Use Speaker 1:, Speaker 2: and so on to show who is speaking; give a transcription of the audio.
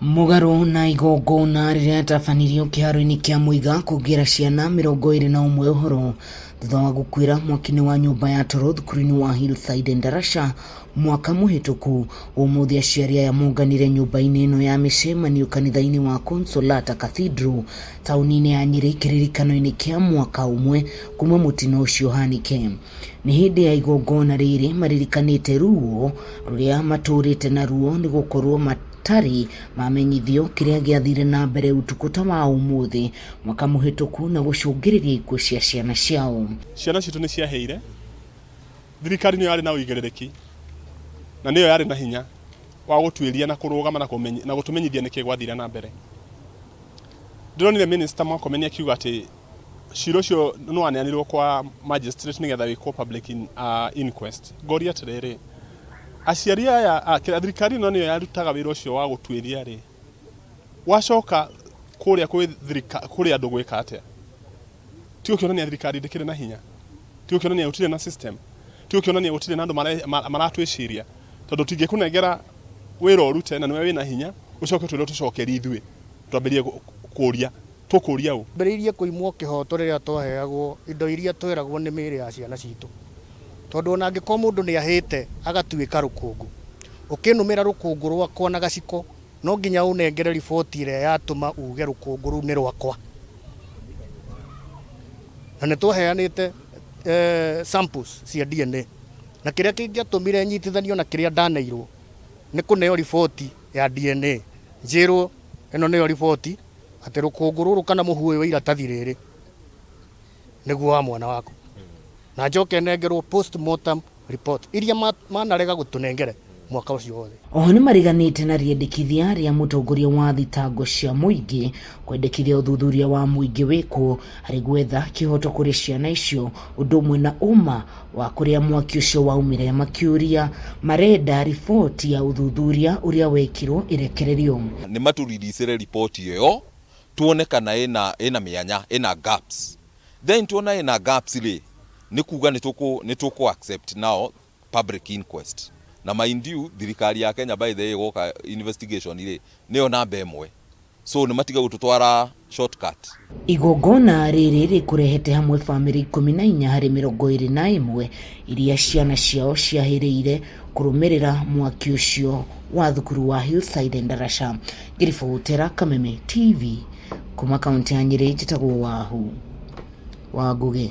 Speaker 1: Mũgarũ na igongona rĩrĩa rĩatabanirio kĩharo-inĩ kĩa Muiga kũngĩra ciana 21 ũhoro thutha wa gũkuĩra mwaki-inĩ wa nyũmba ya toro thukuru-inĩ wa Hillside Endarasha mwaka mũhĩtũku. Ũmũthĩ aciari aya monganire nyũmba-inĩ ĩno ya mĩcemanio kanitha-inĩ wa Consolata Cathedral taũni-inĩ ya Nyĩrĩ kĩririkano-inĩ kĩa mwaka ũmwe kuma mũtino ũcio ũhanĩke. Nĩ hĩndĩ ya igongona rĩrĩ maririkanĩte ruo rũrĩa matũrĩte naruo nĩ gũkorwo matarĩ mamenyithio kĩrĩa gĩathire na mbere ũtukũ ta wa ũmũthĩ mwaka mũhĩtũku na gũcũngĩrĩria ikuũ cia ciana ciao.
Speaker 2: Ciana citũ nĩ ciahĩire, thirikari nĩyo yarĩ na ũigĩrĩrĩki na nĩyo yarĩ na hinya wa gũtuĩria na kũrũgama na gũtũmenyithia nĩkĩ gwathire na mbere. Ndĩronire Minister Murkomen akiuga atĩ cira ũcio nĩ waneanirwo kwa magistrate nĩgetha wĩkwo public inquest. Ngoria atĩrĩrĩ, aciari aya, thirikari ĩno nĩyo yarutaga wĩra ũcio wa gũtuĩria rĩ, wacoka kũrĩa kwĩ kũrĩ andũ gwĩka atĩa? Ti gũkĩonania thirikari ndĩkĩrĩ na hinya? Ti gũkĩonania gũtirĩ na system? Ti gũkĩonania gũtirĩ na andũ maratwĩciria? Tondũ tũtingĩkũnengera wĩra ũrute na nĩwe wĩna hinya, ũcoke ũtwĩre ũtũcokerie ithuĩ twambĩrĩrie kũria. Tũkũria ũ?
Speaker 3: Twambĩrĩirie kũimwo kĩhoto rĩrĩa twaheagwo indo iria tweragwo nĩ mĩĩrĩ ya ciana citũ. Tondũ ona angĩkorwo mũndũ nĩ ahĩte agatuĩka rũkũngũ, ũkĩnũmĩra rũkũngũ rwakwa na gaciko, no nginya ũnengere riboti ĩrĩa yatũma uge rũkũngũ rũu nĩ rwakwa. Na nĩ twaheanĩte samples cia DNA. Na kĩrĩa kĩngĩatũmire nyitithanio na kĩrĩa ndaneirwo nĩ kũneo riboti ya DNA. Njĩrwo ĩno nĩyo riboti atĩ rũkũngũ rũrũ kana mũhu ũyũ wa iratathi rĩrĩ nĩguo wa mwana waku. Na njoke nengerwo postmortem report iria manarega gũtũnengere mwaka ũcio wothe.
Speaker 1: Oho nĩmareganĩte na rĩendekithia rĩa mũtongoria wa thitango cia mũingĩ kwendekithia ũthuthuria wa mũingĩ wĩkwo harĩ gwetha kĩhoto kũrĩ ciana icio ũndũ ũmwe na ũma wa kũrĩa mwaki ũcio waumire makiũria marenda riboti ya ũthuthuria ũrĩa wekirwo ĩrekererio.
Speaker 4: Nĩ matũriricĩre riboti ĩyo tuone kana ĩna ĩna mĩanya ĩna gaps then tuona ĩna gaps rĩ nĩ kuga nĩ tũkũ nĩ tũkũ accept now public inquest na mind you thirikari ya Kenya by the way ĩgoka investigation rĩ nĩyo namba ĩmwe so nĩ matige gũtũtwara shortcut.
Speaker 1: Igongona rĩrĩ rĩkũrehete hamwe bamĩrĩ 14 harĩ 21 iria ciana ciao ciahĩrĩire kũrũmĩrĩra mwaki ũcio wa thukuru wa Hillside Endarasha. Ngĩribotera Kameme TV kuma kaunti ya Nyĩrĩ, njĩtagwo Wahu wa Ngũgĩ.